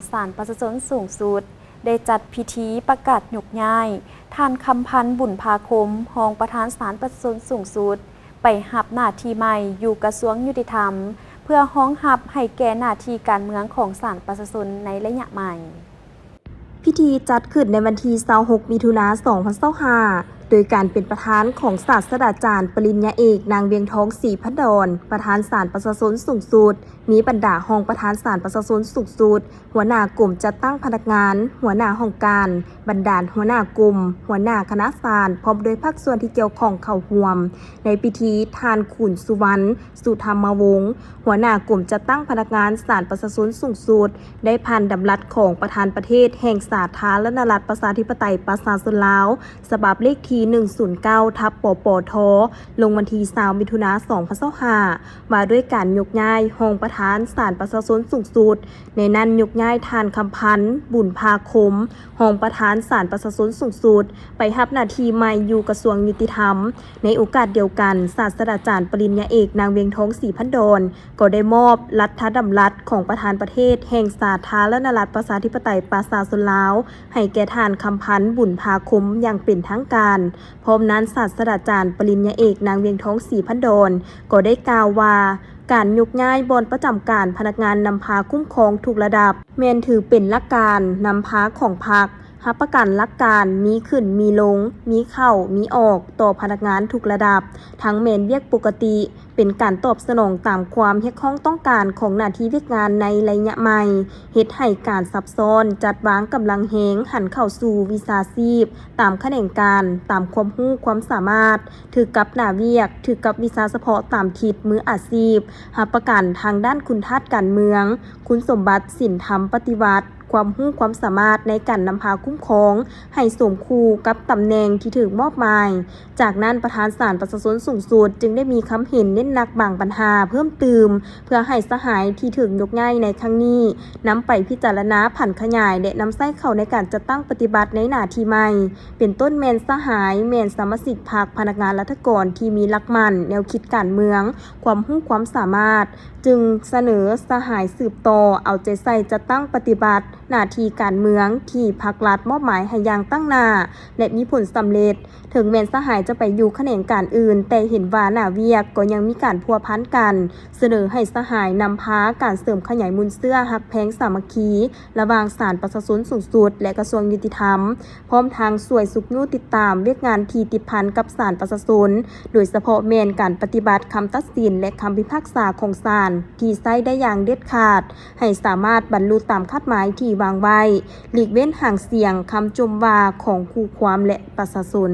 ສານປະຊາຊົນສູງສຸດ ໄດ້ຈັດພິທີປະກາດຍົກຍ້າຍ ທ່ານ ຄຳພັນ ບຸນພາຄົມ ຮອງປະທານສານປະຊາຊົນສູງສຸດ ໄປຮັບໜ້າທີ່ໃໝ່ຢູ່ກະຊວງຍຸຕິທຳ ເພື່ອຮອງຮັບໃຫ້ແກ່ໜ້າທີ່ການເມືອງຂອງສານປະຊາຊົນໃນໄລຍະໃໝ່. ພິທີຈັດຂຶ້ນໃນວັນທີຊາວຫົກ ມິຖຸນາ ສອງພັນຊາວຫ້າ ໂດຍການເປັນປະທານຂອງສາດສະດາຈານປະລິນຍາເອກ ນາງ ວຽງທອງ ສີພັນດອນ ປະທານສານປະຊາຊົນສູງສຸດ, ມີບັນດາຮອງປະທານສານປະຊາຊົນສູງສຸດ, ຫົວໜ້າກົມຈັດຕັ້ງພະນັກງານ, ຫົວໜ້າຫ້ອງການ, ບັນດາຫົວໜ້າກຸ່ມ, ຫົວໜ້າຄະນະສານ ພ້ອມດ້ວຍພາກສ່ວນທີ່ກ່ຽວຂ້ອງເຂົ້າຮ່ວມ. ໃນພິທີ ທ່ານ ຄູນ ສຸວັນ ສຸທຳມະວົງ ຫົວໜ້າກົມຈັດຕັ້ງພະນັກງານສານປະຊາຊົນສູງສຸດ ໄດ້ຜ່ານດຳລັດຂອງປະທານປະເທດແຫ່ງສາທາລະນະລັດປະຊາທິປະໄຕປະຊາຊົນລາວ ສະບັບເລກທີ ໜຶ່ງສູນເກົ້າ ທັບ ປປທ ລົງວັນທີ ຊາວ ມິຖຸນາ ສອງພັນຊາວຫ້າ ວ່າດ້ວຍການຍົກຍ້າຍຮອງປະທານສານປະຊາຊົນສູງສຸດ, ໃນນັ້ນຍົກຍ້າຍທ່ານ ຄຳພັນ ບຸນພາຄົມ ຮອງປະທານສານປະຊາຊົນສູງສຸດ ໄປຮັບໜ້າທີ່ໃໝ່ຢູ່ກະຊວງຍຸຕິທຳ. ໃນໂອກາດດຽວກັນ, ສາດສະດາຈານປະລິນຍາເອກ ນາງ ວຽງທອງ ສີພັນດອນ ກໍໄດ້ມອບລັດຖະດຳລັດຂອງປະທານປະເທດແຫ່ງສາທາລະນະລັດປະຊາທິປະໄຕປະຊາຊົນລາວ ໃຫ້ແກ່ທ່ານ ຄຳພັນ ບຸນພາຄົມ ຢ່າງເປັນທາງການ. ພ້ອມນັ້ນ, ສາດສະດາຈານປະລິນຍາເອກ ນາງ ວຽງທອງ ສີພັນດອນ ກໍໄດ້ກ່າວວ່າ ການຍົກຍ້າຍບ່ອນປະຈຳການພະນັກງານນຳພາຄຸ້ມຄອງທຸກລະດັບ ແມ່ນຖືເປັນຫຼັກການນຳພາຂອງພັກ, ຮັບປະກັນຫຼັກການມີຂຶ້ນມີລົງ, ມີເຂົ້າມີອອກຕໍ່ພະນັກງານທຸກລະດັບ, ທັງແມ່ນວຽກປົກກະຕິ, ເປັນການຕອບສະໜອງຕາມຄວາມຮຽກຮ້ອງຕ້ອງການຂອງໜ້າທີ່ວຽກງານໃນໄລຍະໃໝ່, ເຮັດໃຫ້ການຊັບຊ້ອນ, ຈັດວາງກຳລັງແຮງຫັນເຂົ້າສູ່ວິຊາຊີບຕາມຂະແໜງການ, ຕາມຄວາມຮູ້ຄວາມສາມາດ, ຖືກກັບໜ້າວຽກ, ຖືກກັບວິຊາສະເພາະຕາມທິດມືອາຊີບ, ຮັບປະກັນທາງດ້ານຄຸນທາດການເມືອງ, ຄຸນສົມບັດສິນທຳປະຕິວັດ, ຄວາມຮູ້ຄວາມສາມາດໃນການນຳພາຄຸ້ມຄອງໃຫ້ສົມຄູ່ກັບຕຳແໜ່ງທີ່ຖືກມອບໝາຍ. ຈາກນັ້ນ, ປະທານສານປະຊາຊົນສູງສຸດຈຶ່ງໄດ້ມີຄຳເຫັນເນັ້ນໜັກບາງບັນຫາເພີ່ມຕື່ມ ເພື່ອໃຫ້ສະຫາຍທີ່ຖືກຍົກຍ້າຍໃນຄັ້ງນີ້ ນຳໄປພິຈາລະນາຜັນຂະຫຍາຍ ແລະ ນຳໃຊ້ເຂົ້າໃນການຈັດຕັ້ງປະຕິບັດໃນໜ້າທີ່ໃໝ່. ເປັນຕົ້ນແມ່ນສະຫາຍແມ່ນສະມາຊິກພັກ, ພະນັກງານລັດຖະກອນທີ່ມີຫຼັກໝັ້ນ, ແນວຄິດການເມືອງ, ຄວາມຮູ້ຄວາມສາມາດ, ຈຶ່ງສະເໜີສະຫາຍສືບຕໍ່ເອົາໃຈໃສ່ຈັດຕັ້ງປະຕິບັດໜ້າທີ່ການເມືອງທີ່ພັກລັດມອບໝາຍໃຫ້ຢ່າງຕັ້ງໜ້າ ແລະ ມີຜົນສຳເລັດ. ເຖິງແມ່ນສະຫາຍຈະໄປຢູ່ຂະແໜງການອື່ນ, ແຕ່ເຫັນວ່າໜ້າວຽກກໍຍັງມີການພົວພັນກັນ, ສະເໜີໃຫ້ສະຫາຍນຳພາການເສີມຂະຫຍາຍມູນເຊື້ອຮັກແພງສາມັກຄີ ລະຫວ່າງສານປະຊາຊົນສູງສຸດ ແລະ ກະຊວງຍຸຕິທຳ, ພ້ອມທັງຊ່ວຍຊຸກຍູ້ຕິດຕາມວຽກງານທີ່ຕິດພັນກັບສານປະຊາຊົນ, ໂດຍສະເພາະແມ່ນການປະຕິບັດຄຳຕັດສິນ ແລະ ຄຳພິພາກສາຂອງສານທີ່ໃຊ້ໄດ້ຢ່າງເດັດຂາດ, ໃຫ້ສາມາດບັນລຸຕາມຄາດໝາຍທີ່ວາງໄວ້, ຫຼີກເວັ້ນຫາງສຽງຄຳຈົ່ມວ່າຂອງຄູ່ຄວາມ ແລະ ປະຊາຊົນ.